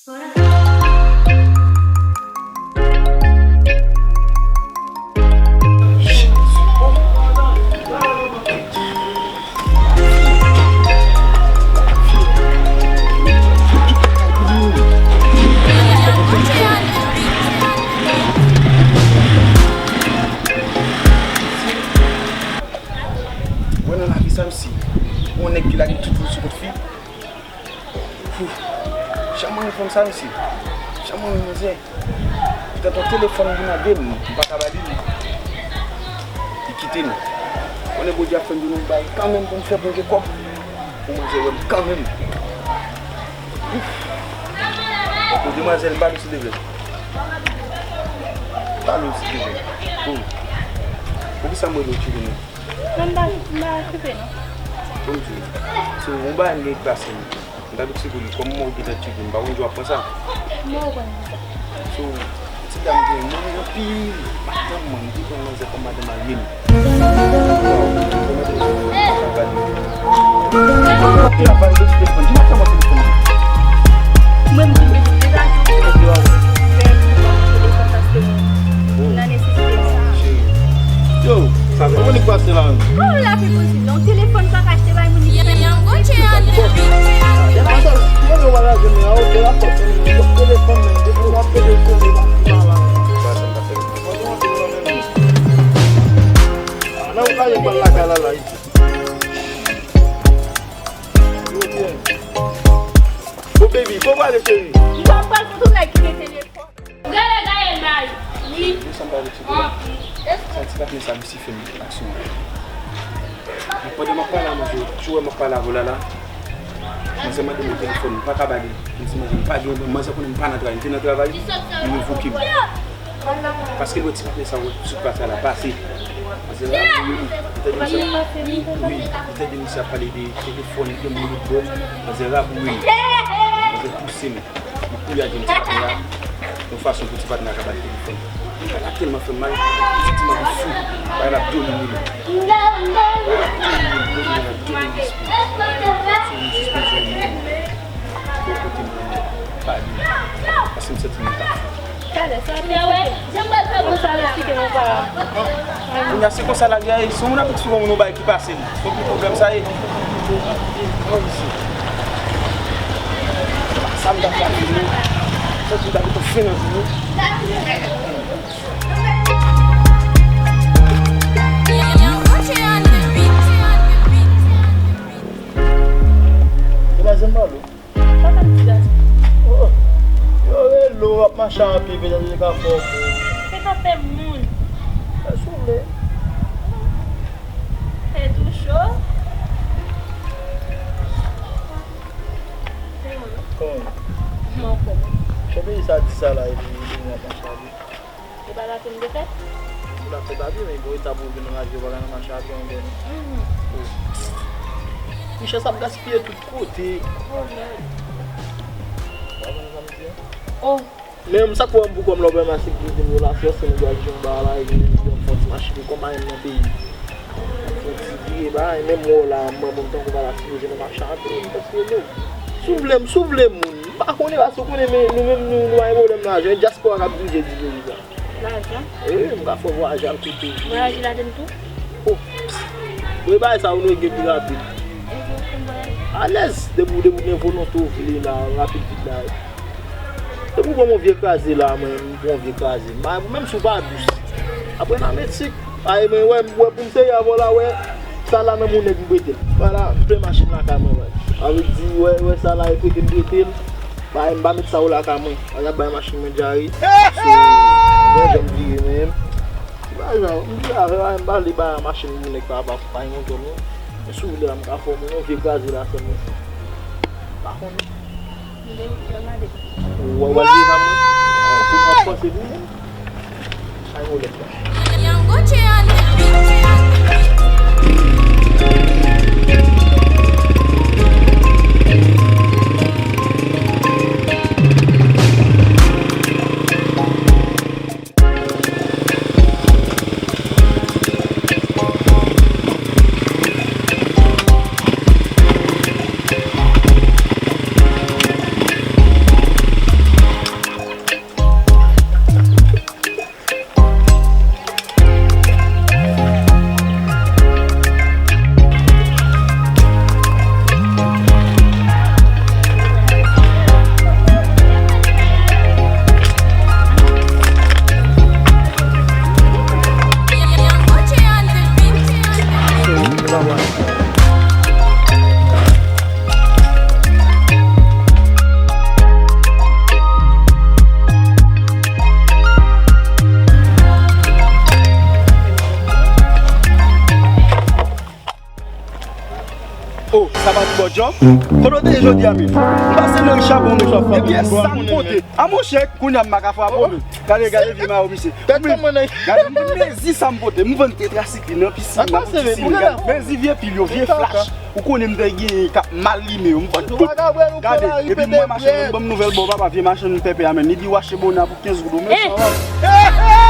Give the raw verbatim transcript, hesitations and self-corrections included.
Mwen nan lavi sa m si yon nèg ki lage tout li sou kont fi. Pouf. Jan mwen renmen fanm sa, mesye. Jan mwen renmen manzè. Li t ap pran telefòn li mande m, m pa ka ba li li. Li kite m. Konnen Bondye ap fè m jwenn yon bagay kanmenm pou m fè pou m gen kòb. Pou manzè wè m kanmenm. Pouf. Tankou demwazèl, pale silvouplè. Pale silvouplè. Oh. Poukisa m rele w tchoukouni? Non, m pa, m pa okipe, non. Bon, m di w, se yon bagay m gen k pase m. M t ap eksplike w li, kòm mwen ou gentan tcheke m, m pa konn jan w ap pran sa. Mwen ou konn sa. So, ti dam gen mwen anpil. Madanm mwen, m te pran manzè kòm madanm marye m. Waw, travay de sou telefòn, di m ap fè mwen telefòn. Mwen, m di, deja, di w fè telefòn paske m nan nesesite sa. Yo, sa fè konnen k pase la menm. Kòman la fè posib? Yon telefòn pa ka achte bay moun li gen. Yon gwo chè an de. Mwen yo wala jwenn la, ok, la fòs. Yon telefòn menm, depi w ap pede sou li, pa la. Nan ou ka yon bal lakay la, la, isi. Yo byen. Bon, baby, fò w ale, cheri. Mwen pral fout ou nèg ki gen telefòn. Gade Gaël bay. Wi. Mwen sanm pa retire la. Sa ti patnè sa misye fè m aksyon. Pandan m ap pale a manzè, ou wè m ap pale avè w la la. Manzè mande m yon telefòn, m pa ka ba li. M di manzè m pa gen, manzè konnen m pa nan travay, m te nan travay, li revoke m. Paske l wè ti patnè sa wè sou plas la pase. Manzè la, li te di misye, wi, li te di misye ap pale de telefòn, de moun lòt bò. Manzè raboure m. Manzè pouse m. Li kouri al jwenn ti patnè a, yon fason pou ti patnè a ka ba l telefòn. Bagay la tèlman fè m mal, m santi m anvi fou. Bagay la ap domine m. Bagay la ap domine m, domine m, domine m, domine m. Sou yon sispansyon moun bò kote m, pa li. Paske m santi m ta fou. Talè, sa ap eksplike. Jan m pral fè pou sa la. Kounye a, se konsa lagè a ye. Si yon moun ap eksplike yon moun yon bagay ki pase l, se pou pwoblèm sa ye. Sa m t ap fè a fini. Sa m t ap fè a fini. Demwazèl Malo. Sa fè m ti gason. Oh, yo rele w, w ap mache a pye, petèt yo te ka fè w kou. Se ka fè moun. Fè sou vle. Fè tou cho. Kòman? Kòman? Mwen kòman? Chè peyi sa di sa la, epi li di w ap mache a pye. E pa la ke m te fè? Ou la fè papye, men bon, etap ou vin nan lavi, ou pa ka nan mache a pye ankò non. Mhm. Oh. Richès ap gaspiye tout kote. Oh, mèd. Ou pa konn sa m di a? Oh. Men sa k fè m pou kòm lè w bay mache ki di m yo la fè, se m gade yon ba la, e gen yon fon ti mache pou kòm pa menm nan peyi. Fon ti vire ba, e menm wè w la, mwen, mwen tankou pa la sipoze nan mache a pye, paske nou, si w vle m, si w vle moun, m pa konnen, paske w konnen, men nou menm, nou, nou pa gen pwoblèm lajan, e dyaspora k ap dirije, dirije sa. Lajan? Wi, m ka fè w vwayaje al kote w vle. Vwayaje ladann tou? Oh. Wi, bagay sa yo nou gen pi rapid. Alèz, depi, depi w gen volonte w vle la, rapid vit la. Depi w pran yon vye kraze la, mwen, m pran yon vye kraze. M pa, menm si w pa dous. Apre nan metik. Ay, mwen, wè, wè, pou m serye avè w la, wè, sa la nan men yon nèg m prete l. Vwala, m plen machin lakay mwen, wè. Sa vle di, wè, wè, sa la, e prete m prete l. Bay, m pa met sa yo lakay mwen. Ay ap bay machin mwen dyare. So, mwen janm vire menm. Ti bagay sa, m vire avè l, m pa vle bay machin pou nèg pa, pa, pa yon zòn non. Men si w vle la, m ka fè w yon vye kraze la sèlman. Pa konnen. Ou wè, w al veye pa mwen. Ou ap panse pou mwen. Ay, ou lèt la. Oh, sa pa ti bòdjò? Kote w te ye jodi a menm? M pase nan ri Chabon menm. Ebyen, sa m pote. A monchè, kounye a m pa ka frape w menm. Gade, gade vye mayo misye. Gade, m konn mezi sa m pote. M vann tetrasikli nan pisin, nan pisin. Gade, mezi vye pil yo, vye flach. Ou konnen m te genyen k ap mal limen yo. M vann tout. Gade, epi m wè machann nan ban m nouvèl bò papa, vye machann pèpè a menm. Li di w achte bòna pou kenz goud, ou menm sa w ap.